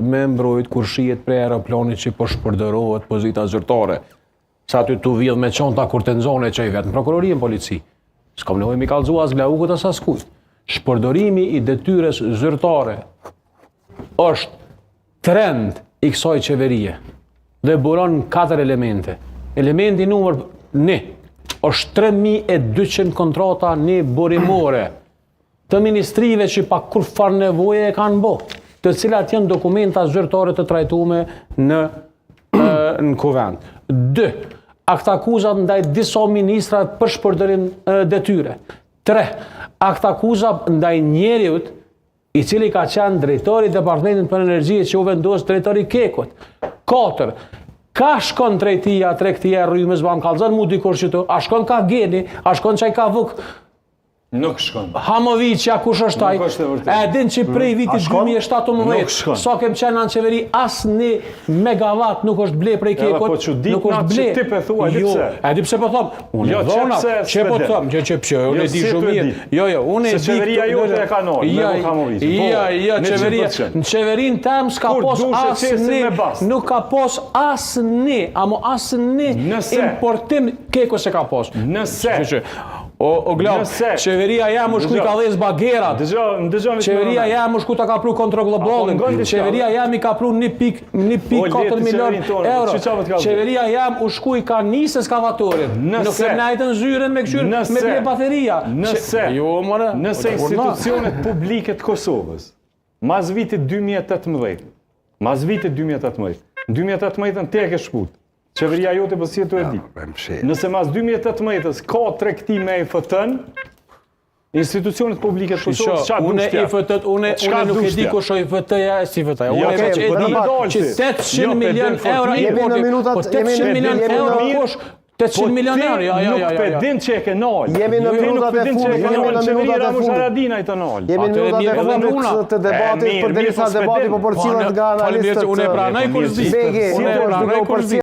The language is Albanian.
me mbrojt kur shihet prej aeroplanit që po shpërdorohet pozita zyrtare. Sa aty tu vjedh me çanta kur të nxonë e çoj vetë në prokurori në polici. S'kam nevojë mi kallzu as Glaukut as askujt. Shpërdorimi i detyrës zyrtare është trend i kësaj qeverie dhe buron katër elemente. Elementi numër 1 është 3200 kontrata njëburimore të ministrive që pa kurrfarë nevoje e kanë bo, të cilat janë dokumenta zyrtare të trajtume në në kuvend. 2. Aktakuzat ndaj disa ministra për shpërdorim detyre. 3. Aktakuza ndaj njeriut i cili ka qenë drejtori i Departamentit për Energji që u vendos drejtori i KEK-ut. 4. Ka shkon tregtia, tregtia e rrymës, ba më kallzon mu dikush që a shkon ka GEN-I, a shkon qaj ka Vuk, Nuk shkon. Hamoviq, ja kush është ai? Nuk është e vërtetë. E din që prej vitit 2017, shkon. sa kem qenë në qeveri, asnjë megawatt nuk është ble prej Edhe KEK-ut. po çuditna nuk është ble. që ti pe thua, di Jo, pse? e di pse po them? Unë Jo, e që dhona, pse që po s'pe them, që që pse, unë Jo, e di si shumë tu e mirë. di? Jo, jo, unë e Se di. qeveria këto- jote e ka nalë, me Jo, Vuk Hamoviqin. Po, Jo, jo, në qeveria, 100%. në qeverinë tem s'ka Kur pos dush e qesin asnjë, me bast. nuk ka pos asnjë, amo asnjë Nëse- importim KEK-u se ka pos. Nëse- Që, që, O, o Glauk, Nëse- qeveria jam u shku i Dëgjo. ka dhez bagerat. Dëgjo, dëgjo vetëm Qeveria një moment. jam u shku ta ka pru kontro globalin. Apo ngon diçka? Qeveria jam i ka pru 1.4 O, leti milion qeverinë tonë, euro. që çfarë të ka Qeveria jam u shku i ka nis eskavatorin. Nëse- Nuk e najtën zyrën me kqyr me Nëse- ble bateria. Nëse, Qe- Jo, more. nëse o, kurna. institucionet publike të Kosovës, mas vitit 2018, mas vitit 2018, në 2018-ën ti e ke shkut, qeveria jote po si e tu e di. Nëse mas 2018-ës ka tregti me IFT-n, institucionet publike të Sho, Kosovës, çka unë dush t'ja? IFT, unë Çka unë nuk e dush di t'ja? kush është IFT-ja e si IFT-ja. Unë Jo, veç okay, e po di të dalë që si. 800 Jo, pe milion din fort euro mirë. Jemi në importi. minutat- Po jemi në- 800 milion jemi në- euro kush? 800 milion Po ti euro, jo, jo, Nuk jo, pe jo. din që e ke nalë. Jemi në Ti nuk minutat pe e din që fundit, e ke jemi nalë. në Qeveria minutat e Ramush fundit. Haradinaj të nalë. Jemi në Atë e minutat e mirë edhe fundit puna. të debatit, E, mirë, përderisa mirë, po s'pe debati din. po përcillet Po, nga faleminderit, analistët. unë e pranoj kur s'di. Begi, Unë e po është pranoj duke u kur s'di.